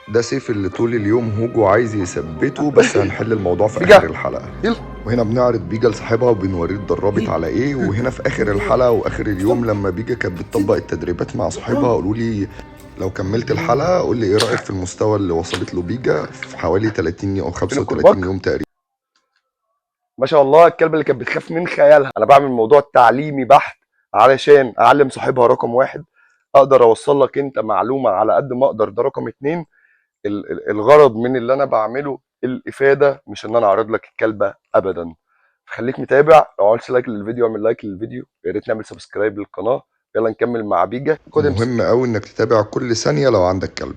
ده سيف اللي طول اليوم هوجو عايز يثبته، بس هنحل الموضوع في بيجا. اخر الحلقة. يلا. وهنا بنعرض بيجا لصاحبها وبنوريه اتدربت على ايه. وهنا في اخر الحلقة واخر اليوم لما بيجا كانت بتطبق التدريبات مع صاحبها. قولوا لي لو كملت الحلقة، قول لي ايه رايك في المستوى اللي وصلت له بيجا في حوالي 30 او 35 يوم تقريبا. ما شاء الله، الكلبة اللي كانت بتخاف من خيالها. انا بعمل موضوع تعليمي بحت علشان اعلم صاحبها رقم واحد، اقدر اوصل لك انت معلومة على قد ما اقدر، ده رقم اتنين. الغرض من اللي انا بعمله الافاده، مش ان انا اعرض لك الكلبة ابدا. خليك متابع، لو عملتش like للفيديو اعمل like للفيديو، يا ريت نعمل subscribe للقناة. يلا نكمل مع بيجا. خد امسك. مهم قوي انك تتابع كل ثانية لو عندك كلب.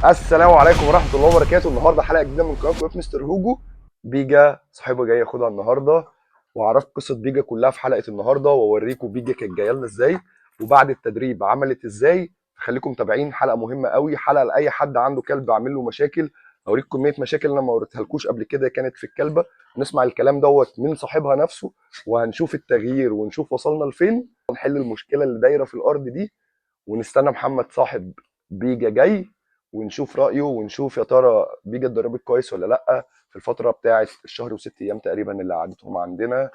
السلام عليكم ورحمة الله وبركاته. النهارده حلقة جديدة من قناة مستر هوجو. بيجا صاحبها جاي ياخدها النهارده، وعرفت قصة بيجا كلها في حلقة النهارده، واوريكم بيجا كانت جاية لنا ازاي وبعد التدريب عملت ازاي. خليكم متابعين، حلقة مهمة قوي، حلقة لاي حد عنده كلب عامل له مشاكل. اوريكم كمية مشاكل انا ما وريتهالكوش قبل كده كانت في الكلبة. نسمع الكلام دوت من صاحبها نفسه، وهنشوف التغيير ونشوف وصلنا لفين، ونحل المشكلة اللي دايرة في الارض دي. ونستنى محمد صاحب بيجا جاي ونشوف رايه، ونشوف يا ترى بيجا اتدربت كويس ولا لا في الفترة بتاعه الشهر وست ايام تقريبا اللي قعدتهم عندنا.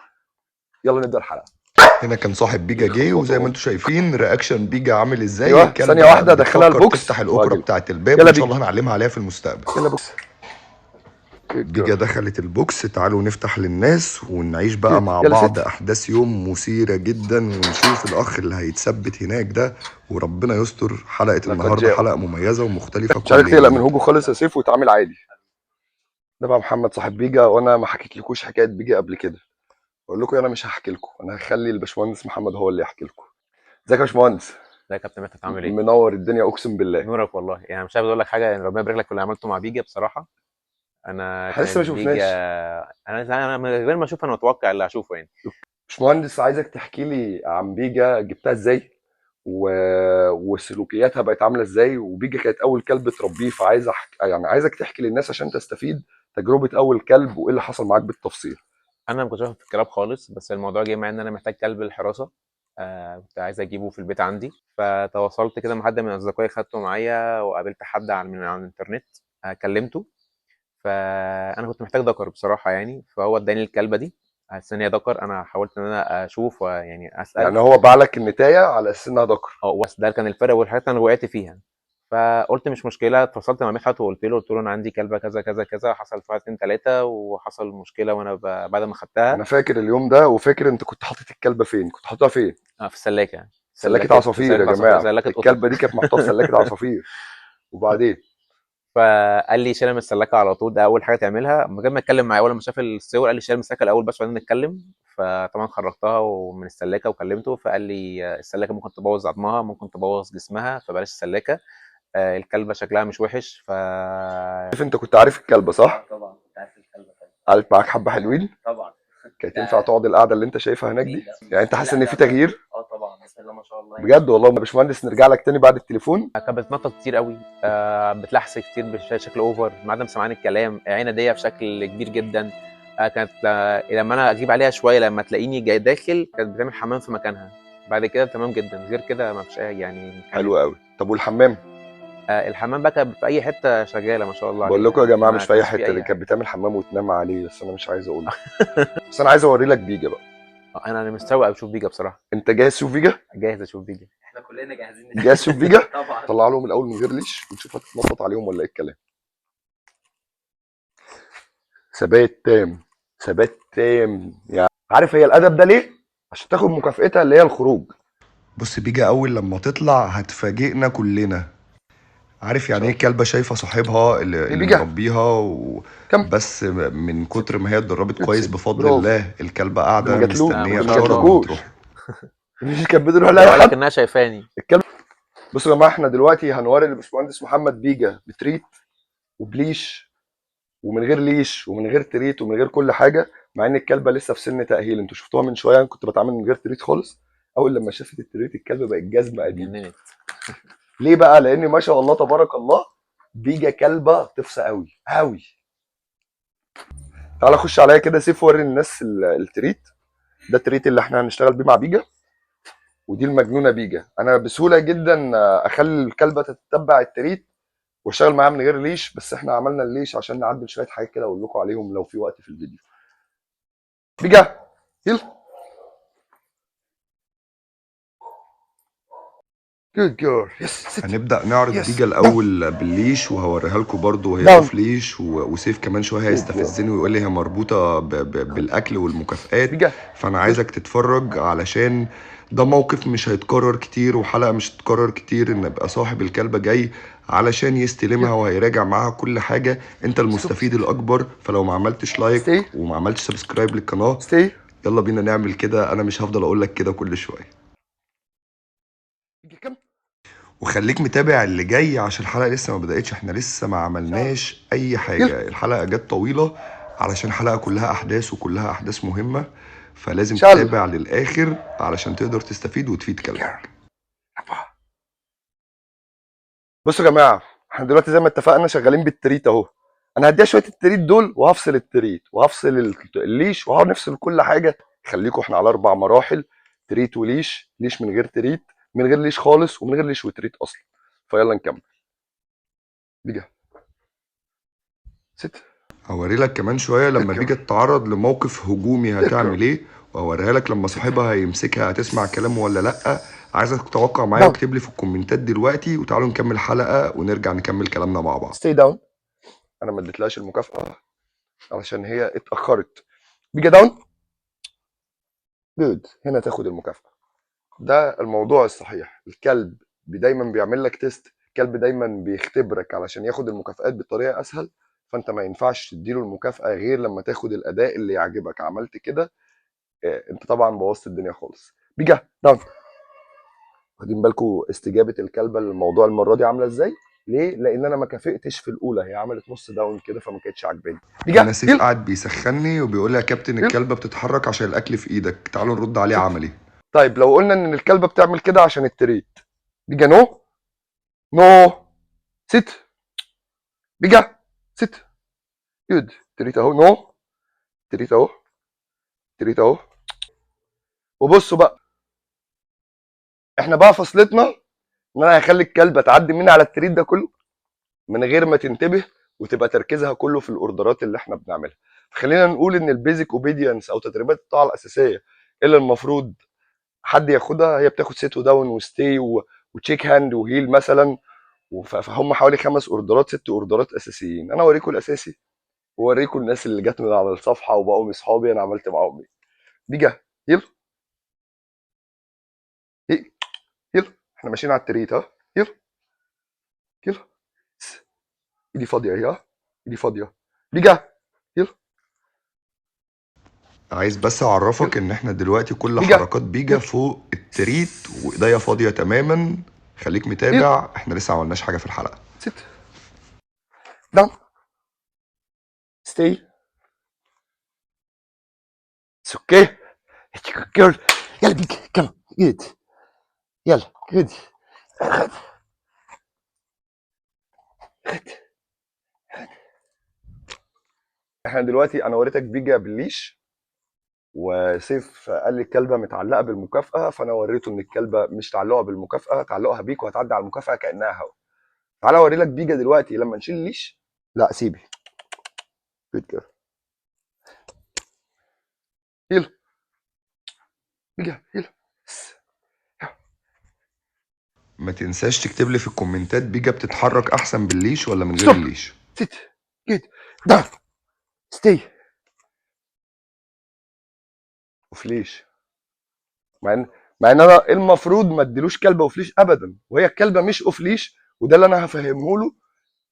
يلا نبدا الحلقة. هنا كان صاحب بيجا جه، وزي ما انتم شايفين reaction بيجا عامل ازاي. أيوة، الكلبة ثانية واحدة، أدخلها بتفكر ال box تفتح الاكره وأجيب. بتاعه الباب، يلا وان شاء بيجا. الله هنعلمها عليها في المستقبل. يلا box. بيجا دخلت ال box، تعالوا نفتح للناس ونعيش بقى مع يلا بعض ست. احداث يوم مثيرة جدا، ونشوف الاخ اللي هيتثبت هناك ده، وربنا يستر. حلقة لقد النهارده جاءوا. حلقة مميزة ومختلفة. مش عارف كليا. تقلق من هوجو خالص يا سيف وتعامل عادي. ده بقى محمد صاحب بيجا، وانا ما حكيتلكوش حكاية بيجا قبل كده. بقول لكم انا مش هحكي لكم، انا هخلي الباشمهندس محمد هو اللي يحكي لكم. ازيك يا باشمهندس؟ ازيك يا كابتن مدحت، عامل ايه؟ منور الدنيا اقسم بالله. نورك والله. يعني مش عايز اقول لك حاجة، يعني ربنا يبارك لك في اللي عملته مع بيجا بصراحة. انا احنا لسه ما كانت شفناش. بيجا، انا من غير ما اشوف انا متوقع اللي هشوفه يعني. باشمهندس، عايزك تحكي لي عن بيجا، جبتها ازاي وسلوكياتها بقت عامله ازاي، وبيجا كانت اول كلب تربيه، فعايز يعني عايزك تحكي للناس عشان تستفيد تجربه اول كلب وايه اللي حصل معاك بالتفصيل. انا ما كنتش بفهم في الكلاب خالص، بس الموضوع جه معايا ان انا محتاج كلب للحراسه. كنت عايز اجيبه في البيت عندي، فتواصلت كده مع حد من اصدقائي، خدته معايا وقابلت حد من على الانترنت. كلمته، فانا كنت محتاج ذكر بصراحة يعني، فهو اداني الكلبة دي على اساس ان هي ذكر. انا حاولت ان انا اشوف ويعني اسال. يعني هو باع لك النتايه على اساس انها ذكر. اه، بس ده كان الفرق والحاجات اللي انا وقعت فيها، فقلت مش مشكلة. اتواصلت مع مدحت وقلت له، قلت له انا عندي كلبه كذا كذا كذا، حصل فيها 2 3 وحصل مشكلة، وانا بعد ما خدتها. انا فاكر اليوم ده، وفاكر انت كنت حاطط الكلبة فين. كنت حاططها فين؟ في السلاكه. سلاكه عصافير يا جماعة. سلاكه قطط. الكلبة دي كانت محطوطة في سلاكه عصافير. وبعدين فقال لي شيلها من السلاكه على طول، ده اول حاجة تعملها. من غير ما اتكلم معايا اول ما شاف الصور قال لي شيلها من السلاكه الاول بس وبعدين نتكلم. فطبعا خرجتها ومن السلاكه وكلمته، فقال لي السلاكه ممكن تبوظ عظمها، ممكن تبوظ جسمها، فبلاش السلاكه. الكلبة شكلها مش وحش. ف انت كنت عارف الكلبة صح؟ طبعا كنت عارف الكلبة طبعا. قعدت معاك حبه حلوين؟ طبعا. كانت تنفع تقعد القعدة اللي انت شايفها هناك دي؟ يعني انت حاسس لا، ان لا، في تغيير؟ اه طبعا، بسم الله ما شاء الله يعني. بجد والله يا باشمهندس. نرجع لك تاني بعد التليفون. كانت بتنطط كتير قوي، بتلحس كتير بشكل over، عدم سمعان الكلام، عناديه بشكل كبير جدا. كانت لما انا اجيب عليها شوية، لما تلاقيني جاي داخل كانت بتعمل حمام في مكانها. بعد كده تمام جدا، غير كده ما فيش اي يعني. حلو قوي. طب والحمام؟ الحمام بقى كانت في اي حتة شغالة ما شاء الله بقول عليها. لكم يا جماعة ما مش في اي كانش حتة، أي دي كانت بتعمل حمام وتنام عليه، بس انا مش عايز اقول. بس انا عايز اوري لك بيجا بقى. انا مستوعب اشوف بيجا بصراحة. انت جاهز تشوف بيجا؟ جاهز اشوف بيجا. احنا كلنا جاهزين. جاهز تشوف بيجا؟ طبعا. طلع لهم الاول من غير leash ونشوف هتتنطط عليهم ولا ايه الكلام. ثبات تام، ثبات تام. يعني عارف هي الادب ده ليه؟ عشان تاخد مكافئتها اللي هي الخروج. بص بيجا اول لما تطلع هتفاجئنا كلنا. عارف يعني ايه كلبه شايفه صاحبها اللي بيجا؟ مربيها كم؟ بس من كتر ما هي اتدربت كويس بفضل برافو. الله، الكلبة قاعدة ما جاتلوش. مستنيه ما اشارة جاتلكوش. وتروح. مش كانت بتروح لاي بقول حد. لك انها شايفاني. الكلب. بصوا يا جماعة، احنا دلوقتي هنوري للباشمهندس محمد بيجا ب treat وب leash ومن غير leash ومن غير treat ومن غير كل حاجة، مع ان الكلبة لسه في سن تاهيل. انتوا شفتوها من شوية، انا كنت بتعامل من غير treat خالص. اول لما شافت ال treat الكلبة بقت جزمه قديمة. اتجننت. ليه بقى؟ لان ما شاء الله تبارك الله بيجا كلبه تفصى قوي قوي. تعالى خش عليا كده سيف، وري الناس ال treat. ده ال treat اللي احنا هنشتغل بيه مع بيجا، ودي المجنونة بيجا. انا بسهولة جدا اخلي الكلبة تتبع ال treat واشتغل معاها من غير leash، بس احنا عملنا ال leash عشان نعدل شوية حاجات كده اقول لكم عليهم لو في وقت في الفيديو. بيجا heel، good girl، yes sit. هنبدا نعرض yes. بيجا الاول بال leash، وهوريها لكم برضو وهي down. off leash، وسيف كمان شوية هيستفزني ويقول لي هي مربوطة بالاكل والمكافآت. بيجا فانا عايزك تتفرج علشان ده موقف مش هيتكرر كتير، وحلقه مش هتتكرر كتير، ان يبقى صاحب الكلبة جاي علشان يستلمها وهيراجع معاها كل حاجة. انت المستفيد الاكبر، فلو ما عملتش like stay. وما عملتش subscribe للقناة، stay. يلا بينا نعمل كده. انا مش هفضل اقول لك كده كل شوية. بيجا come. وخليك متابع اللي جاي عشان الحلقة لسه ما بدأتش، احنا لسه ما عملناش اي حاجة. الحلقة جت طويلة علشان حلقة كلها احداث وكلها احداث مهمة، فلازم شل. تتابع للاخر علشان تقدر تستفيد وتفيد كلبك. بصوا يا جماعة، احنا دلوقتي زي ما اتفقنا شغالين بال treat اهو. انا هديها شوية ال treat دول، وهفصل ال treat وهفصل ال leash وهنفصل كل حاجة. خليكم احنا على 4 مراحل: treat و leash، leash من غير treat، من غير leash خالص، ومن غير leash و treat اصلا. فيلا نكمل. بيجا sit. هوري لك كمان شوية لما بيجا تتعرض لموقف هجومي هتعمل ايه، وهوريها لك لما صاحبها هيمسكها هتسمع كلامه ولا لا. عايزك تتوقع معايا down. واكتب لي في الكومنتات دلوقتي، وتعالوا نكمل حلقة ونرجع نكمل كلامنا مع بعض. stay down. انا ما اديتلهاش المكافاة علشان هي اتاخرت. بيجا down، good. هنا تاخد المكافاة. ده الموضوع الصحيح. الكلب دايما بيعمل لك test، الكلب دايما بيختبرك علشان ياخد المكافآت بطريقة اسهل. فانت ما ينفعش تديله المكافاة غير لما تاخد الاداء اللي يعجبك. عملت كده، انت طبعا بوظت الدنيا خالص. بيجا down. واخدين بالكم استجابة الكلبة للموضوع المرة دي عامله ازاي؟ ليه؟ لان انا ما كافئتش في الاولى، هي عملت نص down كده فما كانتش عاجباني. بيجا انا سيف heel. قاعد بيسخني وبيقول لي يا كابتن heel. الكلبة بتتحرك عشان الاكل في ايدك، تعالوا نرد عليه عملي. طيب لو قلنا ان الكلبة بتعمل كده عشان ال treat، بيجا no no sit، بيجا sit، good. treat اهو، no treat اهو، treat اهو. وبصوا بقى، احنا بقى فصلتنا ان انا هخلي الكلبة تعدي مني على ال treat ده كله من غير ما تنتبه، وتبقى تركيزها كله في الاوردرات اللي احنا بنعملها. خلينا نقول ان ال basic obedience او تدريبات الطاعة الاساسية اللي المفروض حد ياخدها، هي بتاخد sit و down و stay و shake hand و heel مثلا، فهم حوالي 5 اوردرات 6 اوردرات اساسيين. انا اوريكم الاساسي واوريكم الناس اللي جت من على الصفحة وبقوا اصحابي انا عملت معاهم ايه. بيجا heel heel heel، احنا ماشيين على ال treat ها. heel heel، ايدي فاضية اهي، ها ايدي فاضية. بيجا heel. عايز بس اعرفك ان احنا دلوقتي كل بيجا. حركات بيجا فوق ال treat وايديا فاضية تماما. خليك متابع، احنا لسه ما عملناش حاجة في الحلقة. sit down stay، it's okay girl. يلا بيجا come good، يلا good. خد خد. احنا دلوقتي انا وريتك بيجا بال leash، وسيف قال لي الكلبة متعلقه بالمكافاه، فانا وريته ان الكلبة مش تعلقها بالمكافاه، تعلقها بيك وهتعدي على المكافاة كانها هوا. تعالى اوري لك بيجا دلوقتي لما نشيل ال leash. لا سيبي، good girl. يلا بيجا يلا. ما تنساش تكتب لي في الكومنتات بيجا بتتحرك احسن بال leash ولا من غير Stop. ال leash. sit good down stay off leash. مع ان انا المفروض ما اديلوش كلبه off leash ابدا، وهي الكلبة مش off leash، وده اللي انا هفهمه له.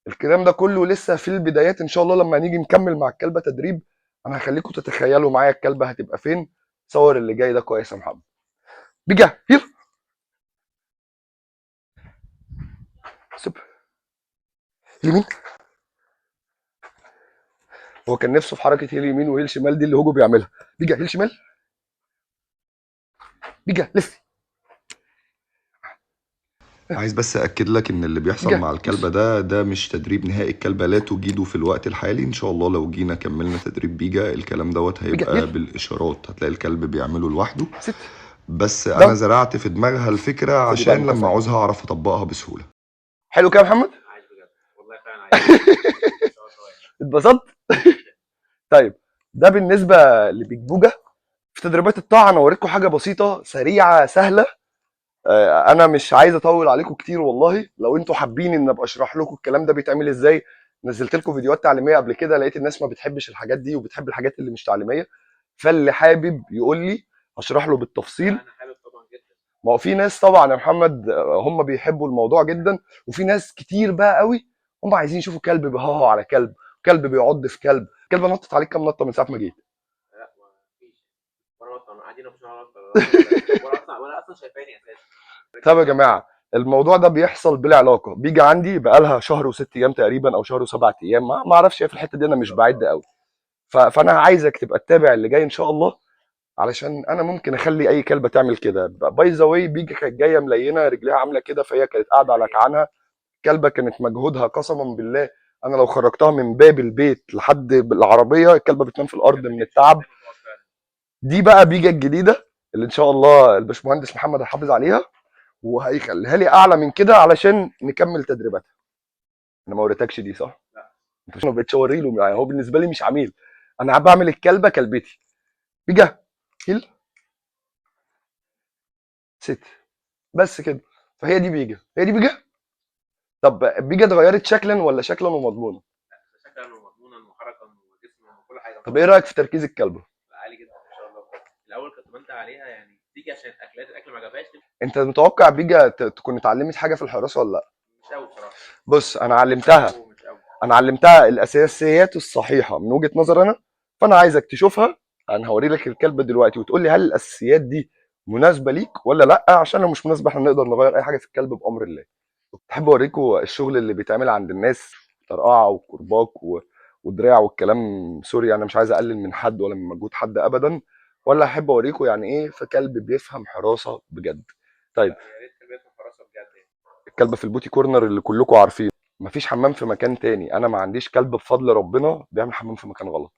الكلام ده كله لسه في البدايات، ان شاء الله لما نيجي نكمل مع الكلبة تدريب انا هخليكم تتخيلوا معايا الكلبة هتبقى فين. صور اللي جاي ده كويس يا محمد. بيجا heel stop اليمين. هو كان نفسه في حركة heel يمين و heel شمال دي اللي هوجو بيعملها. بيجا heel شمال، بيجا لف. عايز بس اكد لك ان اللي بيحصل بيجا. مع الكلبة ده مش تدريب نهائي، الكلبة لا تجيده في الوقت الحالي. ان شاء الله لو جينا كملنا تدريب بيجا الكلام دوت هيبقى بيجا. بالاشارات، هتلاقي الكلب بيعمله لوحده. sit بس ده. انا زرعت في دماغها الفكرة خدي بقى عشان لما المكافأة. اعوزها اعرف اطبقها بسهولة. حلو كده يا محمد؟ عايش بجد والله. يعني. ان شاء الله يعني. اتبسطت؟ طيب ده بالنسبة لبيج بوجا. في تدريبات الطاعة انا وريتكم حاجة بسيطة سريعة سهلة، انا مش عايز اطول عليكم كتير والله. لو انتوا حابين ان ابقى اشرح لكم الكلام ده بيتعمل ازاي، نزلت لكم فيديوهات تعليمية قبل كده، لقيت الناس ما بتحبش الحاجات دي وبتحب الحاجات اللي مش تعليمية، فاللي حابب يقول لي اشرح له بالتفصيل. انا حابب طبعا جدا. ما هو في ناس طبعا يا محمد هم بيحبوا الموضوع جدا، وفي ناس كتير بقى قوي هم عايزين يشوفوا كلب بيهوهو على كلب، كلب بيعض في كلب. كلبه نطت عليك كام نطه من ساعة ما جيت؟ لا ما فيش ولا نطه، قاعدين مفيش ولا نطه ولا اصلا ولا اصلا شايفاني اساسا. طب يا جماعة الموضوع ده بيحصل بلا علاقة، بيجي عندي بقالها شهر وست ايام تقريبا او شهر وسبع ايام، ما اعرفش ايه في الحتة دي، انا مش بعد قوي. فانا عايزك تبقى تتابع اللي جاي ان شاء الله، علشان انا ممكن اخلي اي كلبه تعمل كده. by the way بيجي كانت جاية ملينه رجليها عامله كده، فهي كانت قاعدة على كعانها. كلبه كانت مجهودها قسما بالله، انا لو خرجتها من باب البيت لحد العربية الكلبة بتنام في الارض من التعب. دي بقى بيجا الجديدة اللي ان شاء الله الباشمهندس محمد هيحافظ عليها وهيخليها لي اعلى من كده علشان نكمل تدريباتها. انا ما وريتكش دي صح؟ لا. انت ما بقتش اوري له يعني، هو بالنسبة لي مش عميل، انا بعمل الكلبة كلبتي. بيجا heel sit بس كده. فهي دي بيجا، هي دي بيجا. طب بيجا اتغيرت شكلا ولا شكلا ومضمونا؟ شكلا ومضمونا وحركا وجسما وكل حاجة. طب ايه رايك في تركيز الكلبة؟ عالي جدا ما شاء الله. الاول كنت بنده عليها يعني تيجي عشان الاكلات، الاكل ما عجبهاش. انت متوقع بيجا تكون اتعلمت حاجة في الحراسة ولا لا؟ مش قوي بصراحة. بص انا علمتها، مش قوي. انا علمتها الاساسيات الصحيحة من وجهه نظر انا، فانا عايزك تشوفها. انا هوري لك الكلب دلوقتي وتقول لي هل الاساسيات دي مناسبة ليك ولا لا، عشان لو مش مناسبة احنا نقدر نغير اي حاجة في الكلب بامر الله. تحب اوريكم الشغل اللي بيتعمل عند الناس، طرقعه وكرباك ودراع والكلام. sorry انا مش عايز اقلل من حد ولا من مجهود حد ابدا، ولا احب اوريكم يعني ايه في كلب بيفهم حراسة بجد. طيب يا ريت كلب يفهم حراسة بجد يعني. الكلب في ال potty corner اللي كلكم عارفينه، مفيش حمام في مكان تاني. انا ما عنديش كلب بفضل ربنا بيعمل حمام في مكان غلط.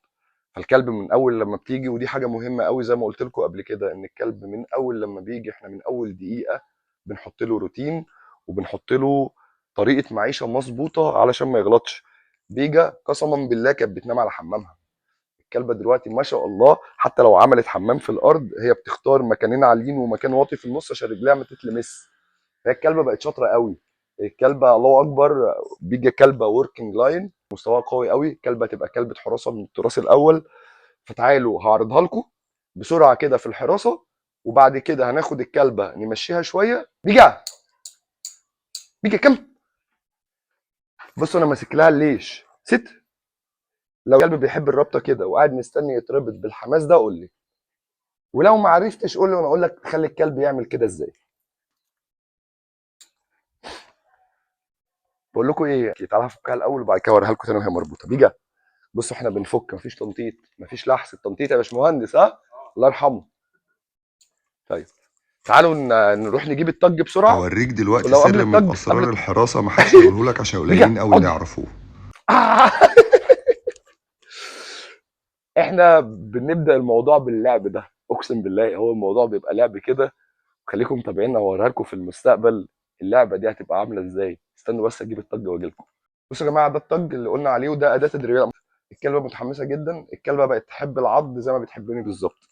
فالكلب من اول لما بتيجي، ودي حاجة مهمة قوي زي ما قلت لكم قبل كده، ان الكلب من اول لما بيجي احنا من اول دقيقة بنحط له روتين وبنحط له طريقه معيشة مظبوطة علشان ما يغلطش. بيجا قسما بالله كانت بتنام على حمامها. الكلبة دلوقتي ما شاء الله حتى لو عملت حمام في الارض هي بتختار مكانين عاليين ومكان واطي في النص عشان رجليها ما تتلمس. هي الكلبة بقت شاطرة قوي. الكلبة الله اكبر، بيجا كلبه working line مستواها قوي قوي، كلبه تبقى كلبه حراسة من التراث الاول. فتعالوا هعرضها لكم بسرعة كده في الحراسة، وبعد كده هناخد الكلبة نمشيها شوية. بيجا بيجا come. بصوا انا ماسك لها ال leash sit. لو الكلب بيحب الرابطة كده وقاعد مستني يتربط بالحماس ده قول لي، ولو ما عرفتش قول لي وانا اقول لك تخلي الكلب يعمل كده ازاي. بقول لكم ايه، تعالى هفكها الاول وبعد كده اوريها لكم تاني وهي مربوطة. بيجا بصوا احنا بنفك، مفيش تنطيط مفيش لحس. التنطيط يا باشمهندس ها الله يرحمه. طيب تعالوا نروح نجيب الطج بسرعة. اوريك دلوقتي ولو قبل سر من الطج، اسرار قبل الحراسة ما حدش هيقوله لك عشان بيجا، قليلين قوي اللي اقعد. يعرفوه. احنا بنبدا الموضوع باللعب ده، اقسم بالله هو الموضوع بيبقى لعب كده. خليكم متابعينا واوريها لكم في المستقبل اللعبة دي هتبقى عامله ازاي. استنوا بس اجيب الطج واجي لكم. بصوا يا جماعة ده الطج اللي قلنا عليه، وده اداه تدريبية. الكلبة متحمسة جدا، الكلبة بقت تحب العض زي ما بتحبني بالظبط.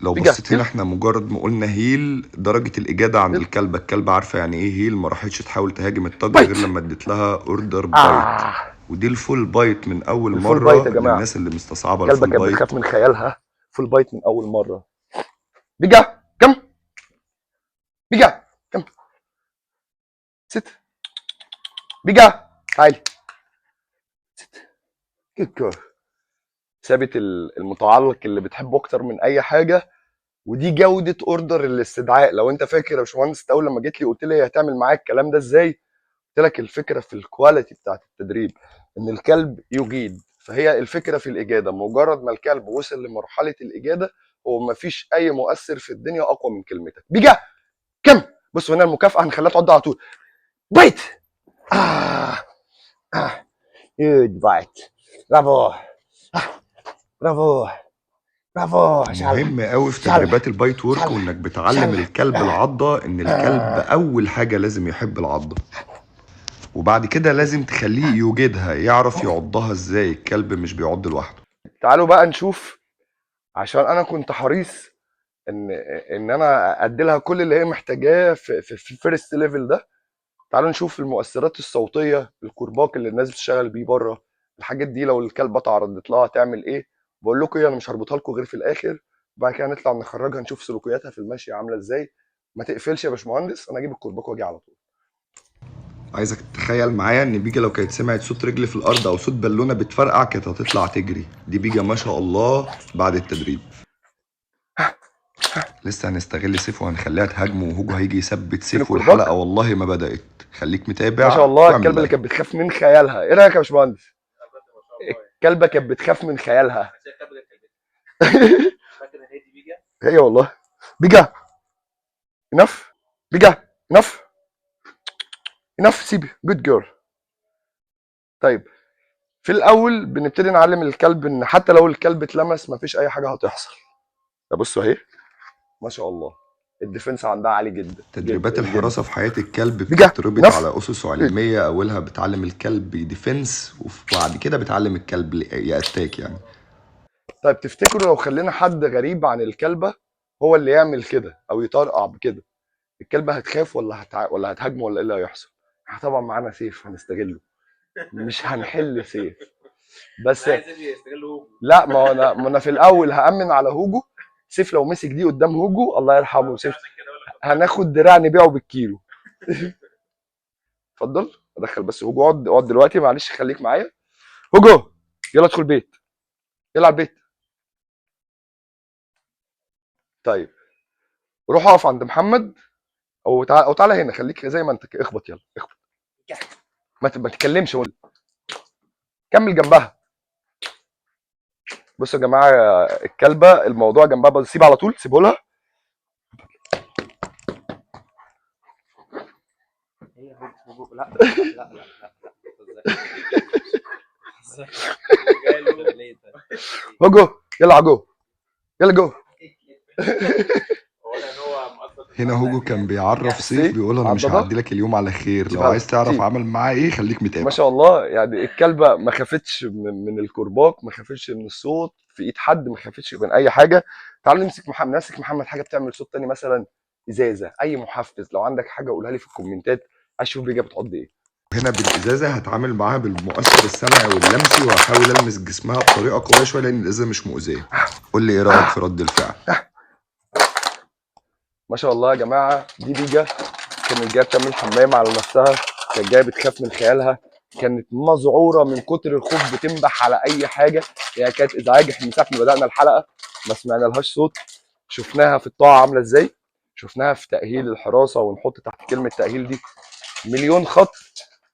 لو بيجا، بصيت هنا heel. احنا مجرد ما قلنا heel درجة الإجادة عند heel. الكلبة، الكلبة عارفة يعني ايه heel، ما راحتش تحاول تهاجم الطج bite. غير لما اديت لها order bite. ودي ال full bite من أول ال full مرة bite يا جماعة. للناس اللي مستصعبة الكلبة ال full كانت bite. بتخاف من خيالها، full bite من أول مرة. بيجا come، بيجا come، sit، بيجا تعالي، sit، good girl. سابت المتعلق اللي بتحبه اكتر من اي حاجة، ودي جوده order الاستدعاء. لو انت فاكر يا باشمهندس اول لما جيت لي قلت لي هي هتعمل معاك الكلام ده ازاي، قلت لك الفكرة في ال quality بتاعت التدريب، ان الكلب يجيد. فهي الفكرة في الاجاده، مجرد ما الكلب وصل لمرحلة الاجاده هو ما فيش اي مؤثر في الدنيا اقوى من كلمتك. بيجا come. بصوا هنا المكافاة هنخليها تعض على طول. bite. Good bite. برافو. برافو. برافو. مهم قوي في شعلة. تدريبات ال bite work شعلة. وانك بتعلم شعلة. الكلب العضه، ان الكلب اول حاجة لازم يحب العضه. وبعد كده لازم تخليه يوجدها، يعرف يعضها ازاي، الكلب مش بيعض لوحده. تعالوا بقى نشوف، عشان انا كنت حريص ان انا ادي لها كل اللي هي محتاجاه في ال first level ده. تعالوا نشوف المؤثرات الصوتية، الكرباج اللي الناس بتشتغل بيه بره، الحاجات دي لو الكلبة اتعرضت لها تعمل ايه. بقول لكم ايه، انا مش هربطها لكم غير في الاخر، وبعد كده نطلع نخرجها نشوف سلوكياتها في المشي عامله ازاي. ما تقفلش يا باشمهندس، انا اجيب الكرباج واجي على طول. عايزك تتخيل معايا ان بيجا لو كانت سمعت صوت رجل في الارض او صوت بالونه بتفرقع كانت هتطلع تجري. دي بيجا ما شاء الله بعد التدريب. لسه هنستغل سيف وهنخليها تهاجمه، وهوجو هيجي يثبت سيف، الكرباج؟ والحلقة والله ما بدات. خليك متابع ما شاء الله واعمل الكلبة اللي like. كانت بتخاف من خيالها. ايه رايك يا باشمهندس؟ الكلبة كانت بتخاف من خيالها. انا شايف كلب غير كلبتي. فاكر ان هي دي بيجا؟ هي والله بيجا enough، بيجا enough enough، سيبي good girl. طيب في الاول بنبتدي نعلم الكلب ان حتى لو الكلب اتلمس مفيش اي حاجة هتحصل. ده بصوا اهي ما شاء الله ال defense عندها عالي جدا. تدريبات جداً. الحراسة في حياة الكلب بيجا، بتتربط enough. على اسس علمية. اولها بتعلم الكلب defense، وبعد كده بتعلم الكلب ي attack يعني. طيب تفتكروا لو خلينا حد غريب عن الكلبة هو اللي يعمل كده او يطرقع بكده، الكلبة هتخاف ولا هتهاجمه ولا ايه اللي هيحصل؟ احنا طبعا معانا سيف هنستغله، مش هنحل سيف بس. عايز يستغل هوجو. لا ما انا في الاول هامن على هوجو. سيف لو مسك دي قدام هوجو الله يرحمه سيف، هناخد دراع نبيعه بالكيلو. اتفضل ادخل بس هوجو. اقعد اقعد دلوقتي معلش، خليك معايا هوجو. يلا ادخل البيت، يلا على البيت. طيب روح اقف عند محمد، او تعالى، او تعالى هنا، خليك زي ما انت. اخبط يلا اخبط، ما تتكلمش، كمل جنبها. بصوا يا جماعة الكلبة الموضوع جنبها، بس سيب على طول، سيبه لها. هي هوجو. لا لا لا لا لا. ليه طيب؟ هوجو يلا عجو، يلا جو. هنا هوجو كان بيعرف سيف، بيقول انا مش عضلة. هعدي لك اليوم على خير، لو سيب عايز تعرف سيب. عمل معاه ايه خليك متابع. ما شاء الله يعني الكلبة ما خافتش من الكرباج، ما خافتش من الصوت في ايد حد، ما خافتش من اي حاجة. تعالوا نمسك محمد، نمسك محمد حاجة بتعمل صوت تاني، مثلا ازازة، اي محفز. لو عندك حاجة قولها لي في الكومنتات، عايز اشوف بيجا بتعض ايه. هنا بالازازه هتعامل معاها بالمؤثر السمعي واللمسي، وهحاول المس جسمها بطريقة قوية شوية لان الازازه مش مؤذية. قول لي ايه رايك في رد الفعل؟ ما شاء الله يا جماعة، دي بيجا كانت جاية بتعمل حمام على نفسها، كانت جاية بتخاف من خيالها، كانت مذعوره من كتر الخوف بتنبح على اي حاجة، يعني كانت ازعاج. احنا من ساعة ما بدانا الحلقة ما سمعنا لهاش صوت. شفناها في الطاعة عامله ازاي، شفناها في تاهيل الحراسة، ونحط تحت كلمة تاهيل دي مليون خط.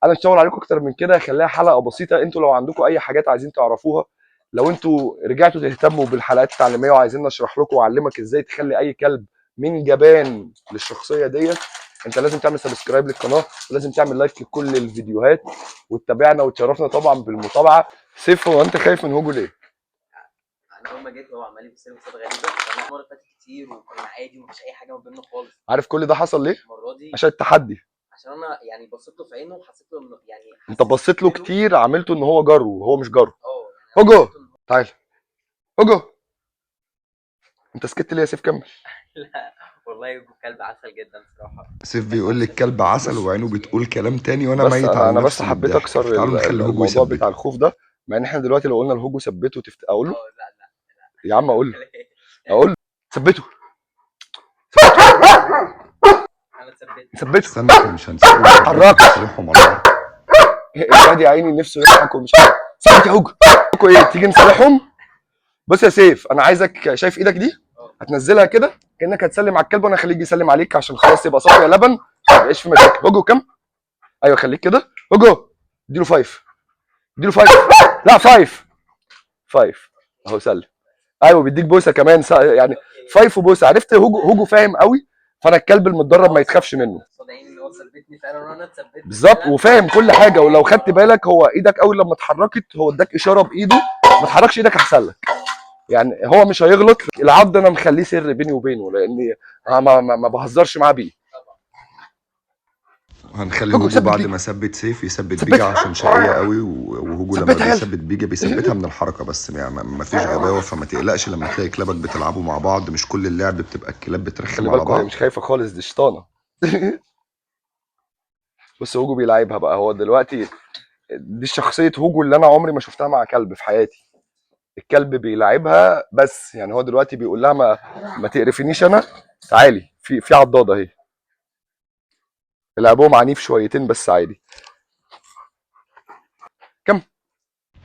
انا مش هطول عليكم اكتر من كده، خليها حلقة بسيطة. انتوا لو عندكم اي حاجات عايزين تعرفوها، لو انتوا رجعتوا تهتموا بالحلقات التعليمية وعايزين نشرح لكم واعلمك ازاي تخلي اي كلب من جبان للشخصية ديت، انت لازم تعمل subscribe للقناة، ولازم تعمل like لكل الفيديوهات، وتتابعنا وتشرفنا طبعا بالمتابعة. سيف، هو انت خايف من هوجو ليه؟ انا اول ما جيت هو عمال يبص لي بصات غريبة، وانا المرة اللي فاتت كتير وكنا عادي ومفيش اي حاجة ما بيننا خالص. عارف كل ده حصل ليه؟ المرة دي عشان التحدي. عشان انا يعني بصيت له في عينه وحسيت له انه يعني انت بصيت له كتير، عملته ان هو جاره وهو مش جاره. اه هوجو تعال هوجو، انت سكت ليه يا سيف؟ كمل. لا والله هوجو كلب عسل جدا صراحة. سيف بيقول لي الكلب عسل وعينه بتقول كلام تاني، وانا بس ميت انا على انا بس نفسي من حبيت الضحك. اكسر تعالوا نخلي هوجو الموضوع يثبته. بتاع الخوف ده، مع ان احنا دلوقتي لو قلنا لهوجو ثبته اقول له اه لا لا يا عم، اقول له اقول له ثبته. انا اتثبت. ثبته. استنى احنا مش هنسيبهم، حرك. نصالحهم على بعض. الواد يا عيني نفسه يضحك ومش عارف. ثبت يا هوجو. هوجو ايه؟ تيجي نصالحهم؟ بص يا سيف، انا عايزك، شايف ايدك دي؟ هتنزلها كده كانك هتسلم على الكلب، وانا هخليك يسلم عليك عشان خلاص يبقى صافي يا لبن، ما يبقاش في مشاكل. هوجو كم؟ ايوه خليك كده. هوجو اديله five، اديله five، لا five five اهو سلم. ايوه بيديك بوسه كمان، يعني five وبوسه. عرفت هوجو؟ هوجو فاهم قوي، فانا الكلب المتدرب ما يتخافش منه. قصاد عيني ان هو ثبتني فعلا وانا اتثبت بالظبط، وفاهم كل حاجة. ولو خدت بالك هو ايدك اول لما اتحركت هو اداك اشارة بايده، ما تحركش ايدك احسن لك، يعني هو مش هيغلط. العض انا مخليه سر بيني وبينه، لاني انا ما بهزرش معاه بيه. هنخلي هوجو هوجو ثبت بعد بيجا. ما ثبت سيف يثبت ثبتها. بيجا عشان شقية قوي، وهوجو لما ثبتها يلا. بيثبت بيجا بيثبتها من الحركة بس، يعني ما فيش غباوة، فما تقلقش لما تلاقي كلابك بتلعبوا مع بعض. مش كل اللعب بتبقى الكلاب بترخم خلي على بالكم هي بعض. مش خايفة خالص، دي شيطانه. بص هوجو بيلعبها بقى هو دلوقتي. دي شخصية هوجو اللي انا عمري ما شفتها مع كلب في حياتي. الكلب بيلعبها بس، يعني هو دلوقتي بيقول لها ما تقرفنيش انا، تعالي في عضاضه اهي. لعبهم عنيف شويتين بس عادي. كم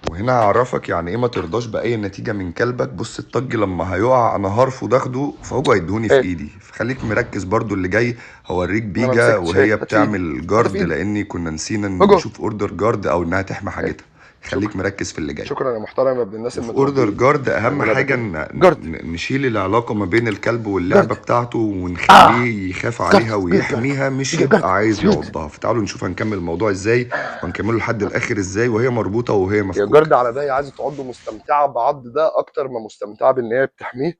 وهنا هعرفك يعني ايه ما ترضاش باي نتيجة من كلبك. بص الطج لما هيقع انا هرفض اخده، فهو هيدوني في ايه؟ ايدي، فخليك مركز برضو اللي جاي. هوريك انا ما بيجا مسكتش. وهي ايه؟ هات في ايدي، بتعمل هات guard، في ايدي. لاني كنا نسينا هوجو نشوف order guard او انها تحمي ايه؟ حاجتها. خليك شكرا مركز في اللي جاي. شكرا يا محترم يا ابن الناس وفي order المتربيين guard اهم الولادة حاجة كده. guard نشيل العلاقة ما بين الكلب واللعبة guard بتاعته، ونخليه يخاف guard عليها good guard ويحميها، مش بيجا guard يبقى عايز good. يعضها. فتعالوا نشوف هنكمل الموضوع ازاي، وهنكمله لحد الاخر ازاي وهي مربوطة وهي يا مفكوكه. guard على ده، هي عايزه تعضه، مستمتعه بعض ده اكتر ما مستمتعه بان هي بتحميه.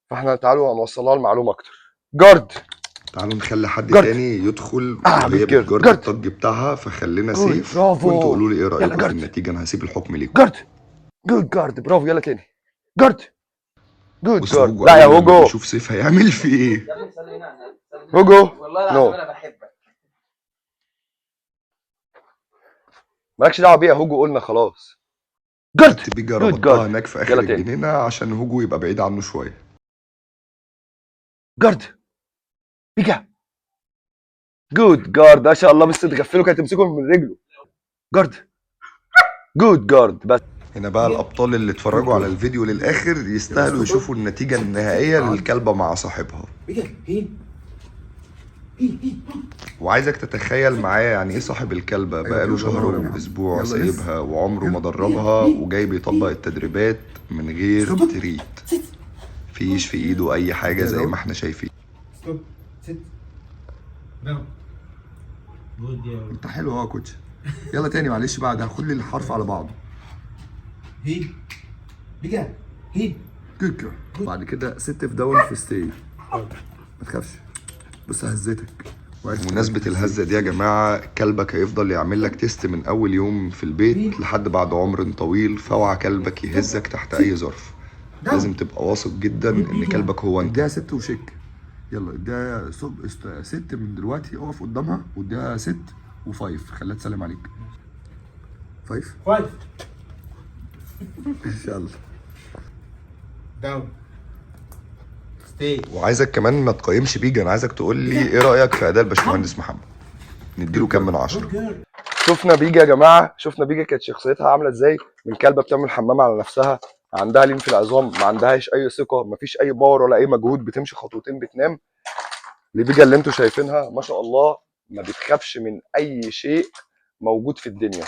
فاحنا تعالوا هنوصلها المعلومة اكتر. guard تعالوا نخلي حد guard تاني يدخل وهي good girl بت guard guard الطج بتاعها، فخلينا good سيف، برافو. وانتوا قولوا لي ايه يلا رايكم في guard النتيجة، انا هسيب الحكم ليكم. guard good guard برافو. يلا تاني guard good بص guard. هوجو لا يا اول لما هوجو بيشوف سيف هيعمل فيه ايه. يا ابني صلي هنا على النبي، صلي هنا. هوجو والله العظيم no انا بحبك. مالكش دعوه بيها يا هوجو، قلنا خلاص. guard بيجا good ربطها guard. هناك في اخر يلا تاني الجنينة عشان هوجو يبقى بعيد عنه شوية. guard بيجا good guard. ما شاء الله بس تغفله كانت تمسكه من رجله. guard good guard بس. هنا بقى الابطال اللي اتفرجوا على الفيديو للاخر يستاهلوا يشوفوا النتيجة النهائية للكلبه مع صاحبها. وعايزك تتخيل معايا يعني ايه صاحب الكلبة بقاله شهر واسبوع سايبها وعمره ما دربها، وجاي بيطبق التدريبات من غير treat، فيش في ايده اي حاجة زي ما احنا شايفين. Stop. Sit. Down. Good girl. انت حلو اهو يا coach. يلا تاني معلش بقى، ده خد لي الحرف على بعضه. Heel. بيجا. Heel. Good girl. بعد كده sit في down في stay، ما تخافش، بس هزتك. بمناسبة الهزة دي يا جماعة، كلبك هيفضل يعمل لك test من أول يوم في البيت لحد بعد عمر طويل، فاوعى كلبك يهزك تحت أي ظرف. لازم تبقى واثق جدا إن كلبك هو أنت. اديها sit و shake، يلا اديها sit من دلوقتي، اقف قدامها واديها sit و five، خليها تسلم عليك. Five Five. ان شاء الله. Down. Stay. وعايزك كمان ما تقيمش بيجا، أنا عايزك تقول لي إيه رأيك في أداء الباشمهندس محمد، نديله كام من 10؟ Good girl. شفنا بيجا يا جماعة، شفنا بيجا كانت شخصيتها عامله ازاي، من كلبه بتعمل حمام على نفسها، عندها لين في العظام، ما عندهاش اي ثقة، ما فيش اي power ولا اي مجهود، بتمشي خطوتين بتنام. لبيجا اللي انتوا شايفينها ما شاء الله ما بتخافش من اي شيء موجود في الدنيا.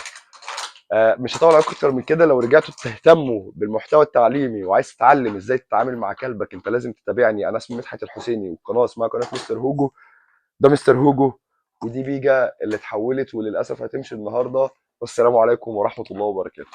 مش هطول عليكم اكتر من كده. لو رجعتوا تهتموا بالمحتوى التعليمي وعايز تتعلم ازاي تتعامل مع كلبك، انت لازم تتابعني. انا اسمي مدحت الحسيني والقناة اسمها قناة مستر هوجو. ده مستر هوجو ودي بيجا اللي اتحولت وللاسف هتمشي النهارده. والسلام عليكم ورحمة الله وبركاته.